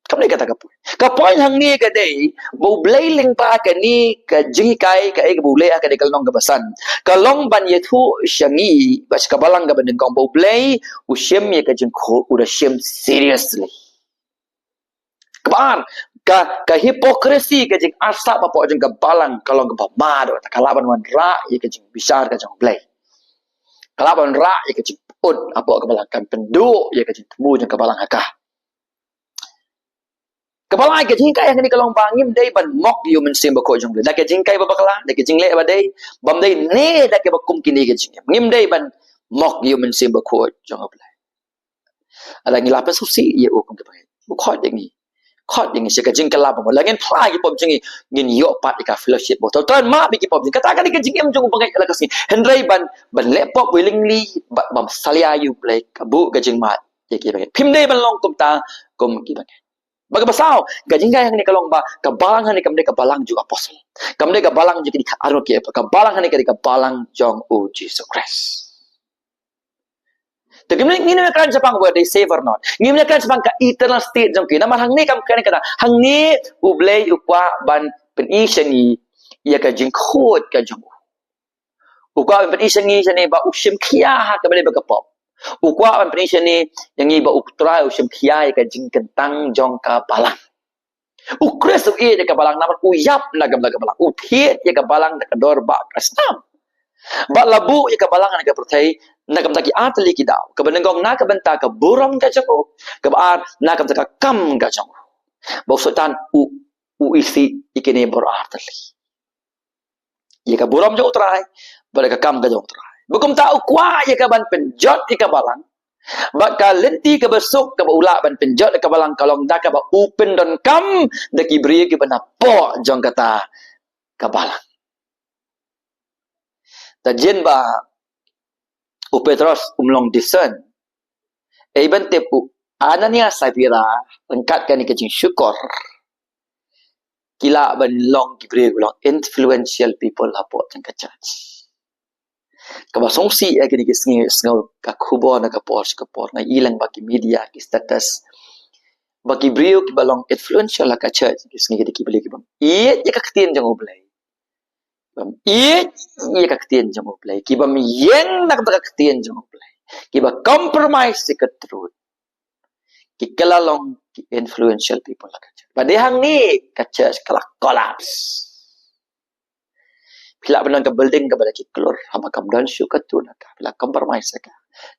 Kam dei kata ka point. Ka point hangne ka dei ba U Blei lyngba kane ka jinghikai, kaei kaba u leh ha kane ka lynnong kaba san, ka long ban ïathuh sha ngi bad sha ka balang kaba nyngkong ba U Blei u shim ïa ka jingkhuid, u da shim seriously. Kaba ar, ka, ka hypocrisy, ka jingarsap hapoh jong ka balang ka long kaba mad, ka lah ban wanrah ïa ka jingbishar ka jong U Blei. Ka lah ban wanrah ïa ka jingpyut hapoh ka balang, kan pynduh ïa ka jingthmu jong ka balang ha ka. Kaba lai, ka jinghikai hangne ka long ba ngim dei ban mok ïa u Mynsiem Bakhuid jong U Blei da ka jinghikai ba bakla, da ka jingleh ba dei, bym dei ne da kaba kum kine ki jingim. Ngim dei ban mok ïa u Mynsiem Bakhuid jong U Blei. Lada ngi la pynsngewsih ïa u kum kaba ngeit, u khot ïa ngi, khot ïa ngi sha ka jingkylla ba mut. La ngin phla ïa ki pop jong ngi, ngin ïoh pat ïa ka fellowship bad u Trai. Tang map ïa ki pop jong ngi. Kata ka dei ka jingim jong u bangeit la ka sngi. Hynrei ban, ban leh pop wei lyngngoh bad bym salia ïa U Blei, ka buh ka jingmad ïa ki bangeit. Phim dei ban long kumta kum ki bangeit. Bad kaba saw, ka jinghikai hangne ka long ba ka balang hangne kam dei ka balang jong u apostol. Kam dei ka balang jong kine ki arngut ki apostol. Ka balang hangne ka dei ka balang jong U Jisu Khrist. Te ngim, ngim ïa kren shaphang whether they save or not. Ngim ïa kren shaphang ka eternal state jong ki. Namar hangne kam kren kata. Hangne U Blei u kwah ban pyni sha ngi ïa ka jingkhuid ka jong u. U kwah ban pyni sha ngi shane ba u shim khia ha kaba dei bad ka pop. U kwah ban pyni shane ïa ngi ba U Trai u shim khia ïa ka jingkyntang jong ka balang. U Khrist u ïeit ïa ka balang namar u ïap na ka bynta ka balang. U thied ïa ka balang da ka dor ba ka snam. Bad la buh ïa ka balang na ka pyrthei na ka bynta ki ar tylli ki daw. Kaba nyngkong na ka bynta ka burom ka jong u. Kaba ar na ka bynta ka kam ka jong u. Ba u Soitan u, u isih ïa kine baroh ar tylli. Ïa ka burom jong U Trai bad ka kam ka jong U Trai. Bad kumta u kwah ïa ka ban pynjot ïa ka balang. Bad ka lynti kaba suk kaba u lah ban pynjot ïa ka balang ka long da kaba u pyndonkam da ki briew kiba napoh jong kata ka balang. Te jin ba u Petros um long discern. Ei ban tip u Ananias Sapphira ryngkat kane ka jingshukor ki lah ban long ki briew, long influential people hapoh jong ka church. Kaba sngewsih ïa kine ki sngi, sngew ka khubor na ka por sha ka por, nga i lang ba ki media, ki status, ba ki briew kiba long influential ha ka church ki sngi ki dei ki briew kibym ïeit ïa ka ktien jong U Blei. Bym ïeit ïa ka ktien jong U Blei, kibym ïeng na ka ktien jong U Blei, kiba compromise ïa ka truth, ki kylla long ki influential people ha ka church. Ba dei hangne ka church ka la collapse. Phi lah ban don ka building kaba da ki klur, haba kam don shuh ka truth ha ka, phi lah compromise ïa ka.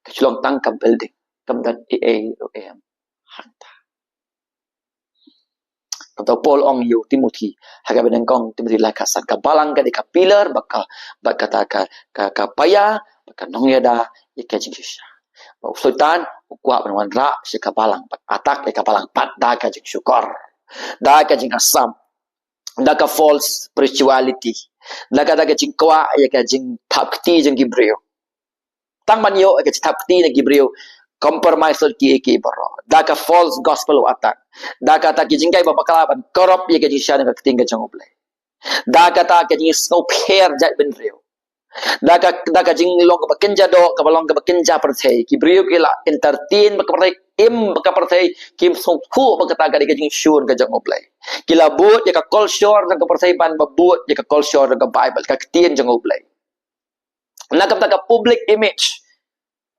Ka shu long tang ka building, kam don ei ei ruh em hangta. Kumta u Paul ong ïa u Timothi ha kaba nyngkong Timothi lai khatsan, ka balang ka dei ka pillar, bad ka, bad kata ka, ka, ka paia, bad ka nongïada ïa ka jingshisha. Bad u Soitan u kwah ban wanrah sha ka balang, bad attack ïa ka balang pat da ka jingshukor, da ka jingasam, da ka false spirituality, da kata ka jingkwah ïa ka jingthap kti jong ki briew. Tang ban ïoh ïa ka jingthap kti na ki briew, compromise lut kiei kiei baroh. Da ka false gospel u attack, da kata ki jinghikai ba bakla ban corrupt ïa ka jingshisha na ka ktien ka jong U Blei, da kata ka jingsngewpher jaitbynriew, da ka, da ka jinglong kaba kynja doh, kaba long kaba kynja pyrthei. Ki briew ki la entertain bad ka pyrthei, im bad ka pyrthei, kim sngewthuh ba kata ka dei ka jingshun ka jong U Blei. Ki la bud ïa ka culture jong ka pyrthei ban ba bud ïa ka culture jong ka Bible, ka ktien jong U Blei. Na ka bynta ka public image,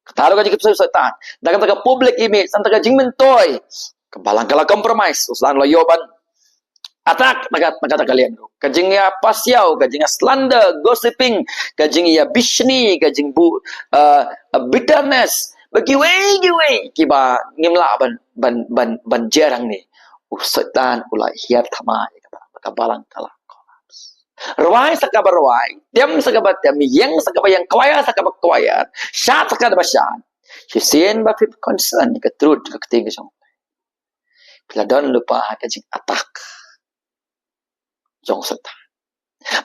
kata ruh ka jingkyntu u Soitan. Na ka bynta ka public image, na ka bynta ka jingmyntoi, ka balang ka la compromise. U Soitan u la ïoh ban attack na ka, na kata ka liang ruh. Ka jingïa pasiaw, ka jingïa slander, gossiping, ka jingïa bishni, ka jingbu, uh, bitterness, bad kiwei kiwei kiba ngim lah ban, ban, ban, ban jer hangne. U Soitan u la hiar thma ïa ka balang, ka balang ka la collapse. Rwai sa kaba rwai, tem sa kaba tem, ïeng sa kaba ïeng, choir sa kaba choir, shad sa kaba shad. Shisien ba phi concern ïa ka truth, ka ktien ka jong U Blei, phi la don lypa ha ka jing attack jong u Soitan.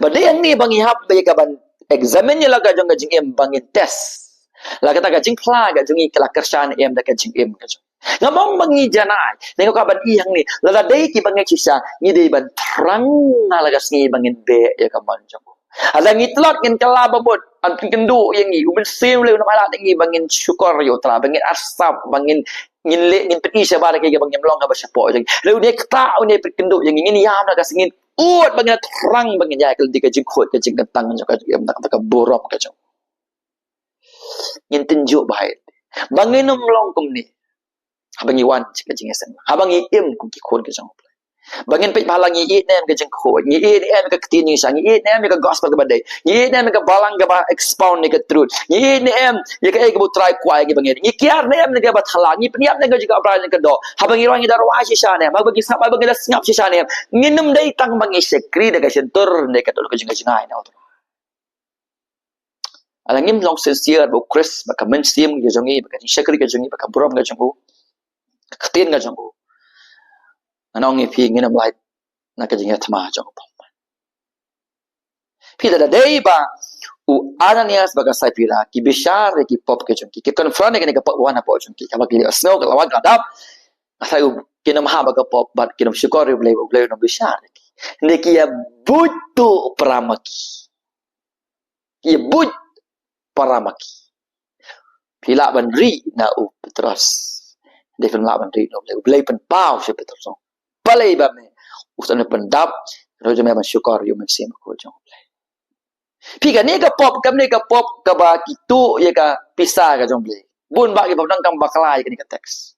Bad dei hangne ba ngi hap ba ïa ka ban examine ïa la ka jong ka jingim, ba ngin test la kata ka jingphla ka jong ngi ka la kyrshan em da ka jingim ka jong ngi. Ngam ong ba ngi janai, ne ka ban i hangne, lada dei kiba ngeit shisha, ngi dei ban thrang ha la ka sngi ba ngin beh ïa ka mon jong u. Lada ngi tlot, ngin kylla ba mut, yn pynkynduh ïa ngi, U Mynsiem U Blei un ym ailad ïa ngi ba ngin shukor ïa U Trai, ba ngin arsap, ba ngin, ngin leh, ngin pyni shabar ïa kiba ngim long haba shapoh jong ngi. Lada une ktah, une pynkynduh ïa ngi, ngin ïam na ka sngi, ngin ud ba ngin thrang, ba ngin ïaid ka lynti ka jingkhuid, ka jingkyntang jong ka jingim, na ka burom ka jong u. Ngin tynjuh bha ïa lade ba ngin ym long kumne haba ngi wan sha ka jingïaseng, haba ngi im kum ki khun ki jong U Blei. Ba ngin peit ba la ngi ïeit ne em ka jingkhuid, ngi ïeit ne em ka ktien jingshisha, ngi ïeit ne em ïa ka gospel kaba dei, ngi ïeit ne em ïa ka balang kaba expound ïa ka truth, ngi ïeit ne em ïa kaei kaba U Trai u kwah ïa ngi ba ngin, ngi kiar ne em ïa kaba thala, ngi pynïap ne em ka jingkyrpad jong ka doh, haba ngi rwai ngi da rwai shisha ne em, haba ngi sngap, haba ngi da sngap shisha ne em. Ngin ym dei tang ba ngi shakri da ka shyntur ne ka dohnud ka jingkyrkhu jong U Trai. Lada ngim long sincere bad U Khrist, bad ka mynsiem ka jong ngi, bad ka jingshakri ka jong ngi, bad ka burom ka jong u, ka ktien ka jong u, ngan ong ïa phi, ngin ym lait na ka jingïathma jong u pop. Phi, lada dei ba u Ananias bad ka Saphira ki bishar ïa ki pop ka jong ki, ki confront ïa kane ka pop wan hapoh jong ki, kaba ki la sngew, ka la wan ka la dap, nga sngew kin ym hap ba ka pop, bad kin ym shukor ïa U Blei, U Blei un ym bishar ïa ki. Hynrei ki ïa buit tuh para ma ki. Ki ïa buit para ma ki. Phi lah ban rieh na u Petros, hynrei phim lah ban rieh na U Blei. U Blei pynpaw sha u Petros, balei ba me, u sa pyndap, ruh jong me ban shukor ïa U Mynsiem Bakhuid jong U Blei. Phi, kane ka pop, kane ka pop kaba ki tuh ïa ka pisa ka jong U Blei. Bun bah kiba pyndonkam bakla ïa kane ka text.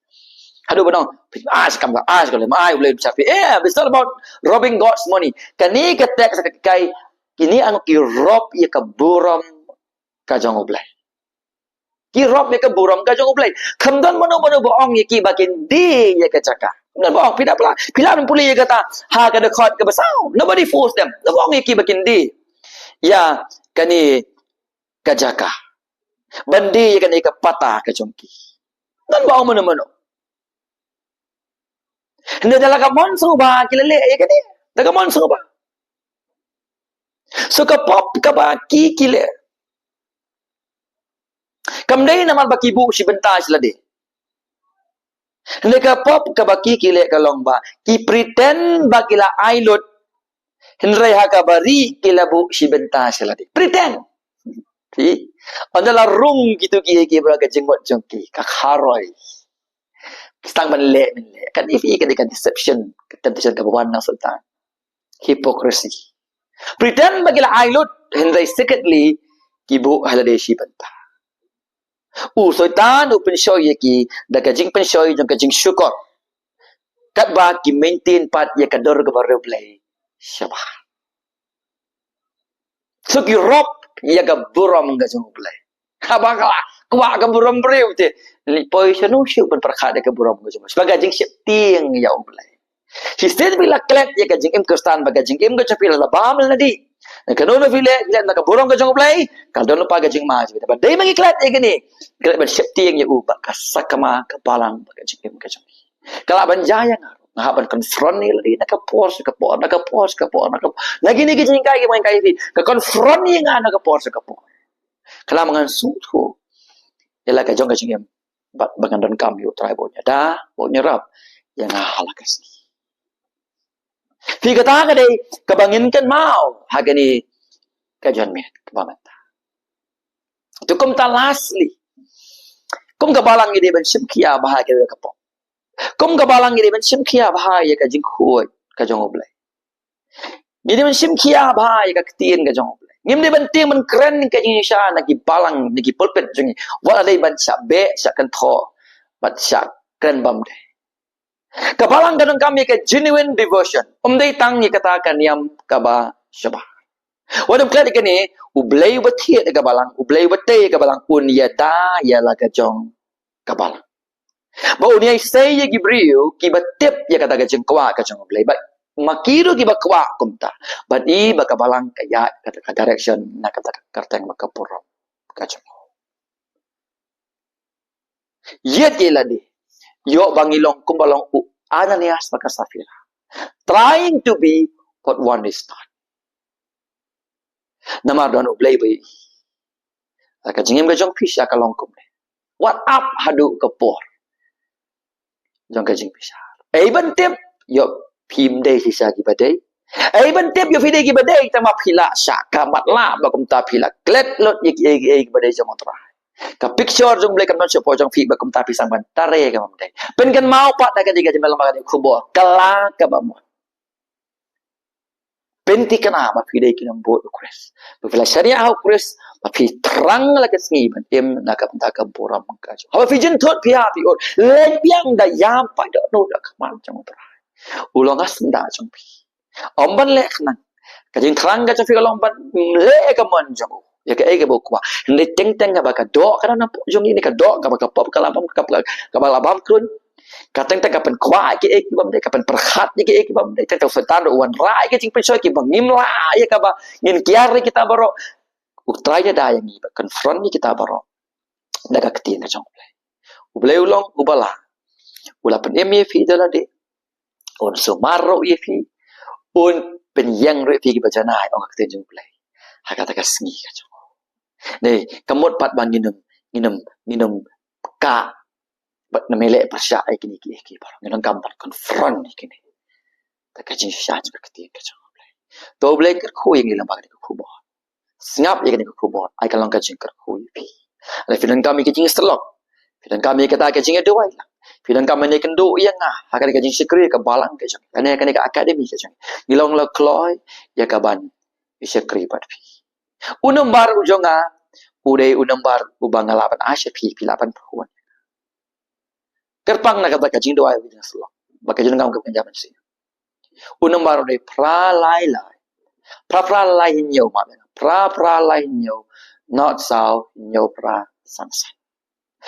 Haduh ba ong, ai, sa kam ka, ai, sa kam, ai, U Blei u bishar phi. Eh, it's not about robbing God's money. Kane ka text ka kai, kine ang ki rob ïa ka burom ka jong U Blei. Ki rob ïa ka burom ka jong U Blei. Kam don mano mano ba ong ïa ki ba kin die ïa ka jaka. Kam don ba ong, phi da pla, phi lah ban pule ïa kata ha ka dkhot kaba saw. Nobody force them. Nobody ong ïa ki ba kin die ïa kane ka jaka, ban die ïa kane ka pata ka jong ki. Don ba ong mano mano. Hynrei da la ka mon sngewbha ki la leh ïa kane. Da ka mon sngewbha. So ka pop kaba ki, ki leh, Kam dei namar ba ki buh shi bynta sha lade. Hynrei ka pop kaba ki ki leh ka long ba ki pretend ba ki la ai lut, hynrei ha kaba ri ki la buh shi bynta sha lade. Pretend. Phi, ynda la rung kitu ki, ki bra ka jingmut jong ki, ka kharoi. Ki sdang ban leh mynleh. Kane phi, kane ka deception, ka temptation kaba wan na Soitan. Hypocrisy. Pretend ba ki la ai lut, hynrei secretly ki buh ha lade shi bynta. U Soitan u pynshoi ïa ki da ka jingpynshoi jong ka jingshukor, katba ki maintain pat ïa ka dur kaba riewblei shabar. So ki rop ïa ka burom ka jong U Blei. Haba ka kwah ka burom briew te, leit poi shano shuh ban pyrkhat ïa ka burom ka jong U Blei. Ba ka jingsheptieng ïa U Blei. Shisien phi la klet ïa ka jingim Khristan, ba ka jingim ka jong phi la bam lynti. Kano kano phi leh, leh na ka burom ka jong U Blei, ka don lypa ka jingma jong phi. Ba dei ma ngi klet ïa kine, klet ban sheptieng ïa u, ba ka sakma ka balang ba ka jingim ka jong phi. Ka lah ban jia ïa nga ruh, nga hap ban confront ïa lade na ka por sha ka por, na ka por sha ka por, na ka, na kine ki jinghikai ki ma nga hikai phi, ka confront ïa nga na ka por sha ka por. Ka lah ma ngan sngewthuh ïa la ka jong ka jingim. Bad ba ngan donkam ïa U Trai ba un ïada, ba un ïarap ïa nga ha la ka sngi. Phi, kata ka dei kaba ngin kynmaw ha kane ka janmiet kaba mynta. To kumta, lastly, kum ka balang ngi dei ban shim khia bha ïa ka pop. Kum ka balang ngi dei ban shim khia bha ïa ka jingkhuid ka jong U Blei. Ngi dei ban shim khia bha ïa ka ktien ka jong U Blei. Ngim dei ban tieng ban kren ka jingshisha na ki balang, na ki pulpit jong ngi. Wat la dei ban shah beh, shah kynthoh, bad shah kren bymdei. Ka balang ka donkam ïa ka genuine devotion. Ym dei tang ïa kata ka niam kaba shabar. Wat ym klet ïa kane, U Blei uba thied ïa ka balang, U Blei uba tei ïa ka balang, un ïada ïa la ka jong ka balang. Ba un ïai sei ïa ki briew kiba tip ïa kata ka jingkwah ka jong U Blei. Bad ma ki ruh kiba kwah kumta. Bad i ba ka balang ka ïaid kata ka direction na kata ka kyrteng ba ka burom ka jong u. Ïeit ïa lade. Ïoh ba ngi long kumba long u Ananias bad ka Safira. Trying to be what one is not. Namar don U Blei ba ïeit. Ka jingim ka jong phi shisha ka long kumne. Wat ap haduh ka por jong ka jingbishar. Ei ban tip, ïoh phim dei shisha kiba dei. Ei ban tip, ïoh phi dei kiba dei, tang ma phi la shah ka mat la, ba kumta phi la klet lut ïa kiei kiei kiba dei jong U Trai. Ka picture jong U Blei kam don shapoh jong phi, ba kumta phi sdang ban trei kaba ym dei. Pynkynmaw pat da ka jingkynmaw ba ka dei khubor, kylla kaba mut. Pynthikna ba phi dei ki nongbud U Khrist. Ba phi la shaniah ha U Khrist, ba phi thrang la ka sngi ban im na ka bynta ka burom ka jong. Haba phi jynthut phi hap phi ud. Leit biang da ïam pat da nud da khmat jong U Trai. U long ka syndah jong phi. Ym ban leh khnang. Ka jingthrang ka jong phi ka long ban leh ka mon jong u. Ïa kaei kaba u kwah. Hynrei teng teng kaba ka doh ka dang napoh jong ngi ne ka doh kaba ka pop ka la bam, kaba, kaba la bam khlun. Ka teng teng ka pynkwah ïa kiei kiba ym dei, ka pynpyrkhat ïa kiei kiba ym dei. Teng teng u Soitan ruh u wanrah ïa ka jingpynshoi kiba ngim lah ïa kaba ngin kiar ïa kita baroh. U Trai da ïa ngi ba confront ïa kita baroh da ka ktien ka jong U Blei. U Blei u long uba lah. U la pynim ïa phi da lade. Un sumar ruh ïa phi. Un pynïeng ruh ïa phi kiba janai, ong ka ktien jong U Blei. Ha kata ka sngi ka jong u. Dei, ka mut pat ba ngin ym, ngin ym, ngin ym kah bad ngin ym leh pyrshah ïa kine kiei kiei baroh. Ngin donkam ban confront ïa kine. Da ka jingshisha jong ka ktien ka jong U Blei. To U Blei kyrkhu ïa ngi lyngba kane ka khubor. Sngap ïa kane ka khubor, ai ka long ka jingkyrkhu ïa phi. Lada phi donkam ïa ka jingsylok, phi donkam ïa kata ka jingïaduwai lang, phi donkam ban ïakynduh ïa nga ha kane ka jingshakri ka balang ka jong, kane, kane ka academy ka jong, ngi long la kloi ïa ka ban ïashakri bad phi. U nombar u jong nga u dei u nombar uba nga lah ban ai sha phi, phi lah ban phone. Kyrpang na kata ka jingduwai, ka jingsyllok, bad ka jingdonkam ka kynja mynsiem. U nombar u dei phra lai lai, phra phra lai hynñiew, ma, phra phra lai hynñiew, nod saw hynñiew phra san san.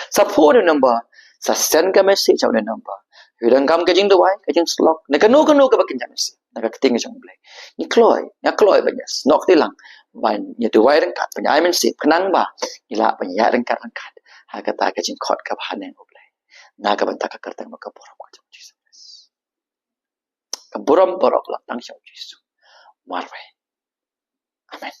Sa phone u nombar, sa send ka message ha u nombar. Phi donkam ka jingduwai, ka jingsyllok, ne kano kano kaba kynja mynsiem na ka ktien ka jong U Blei. Ngi kloi, nga kloi ban ïa, snoh kti lang ban ïaduwai ryngkat, ban ïa ai mynsiem, khnang ba ngi lah ban ïa ryngkat ryngkat ha kata ka jingkhot kaba ha neng U Blei. Na ka bynta ka kyrteng bad ka burom ka jong U Jisu Khrist. Ka burom baroh ka long tang sha U Jisu marwei. Amen.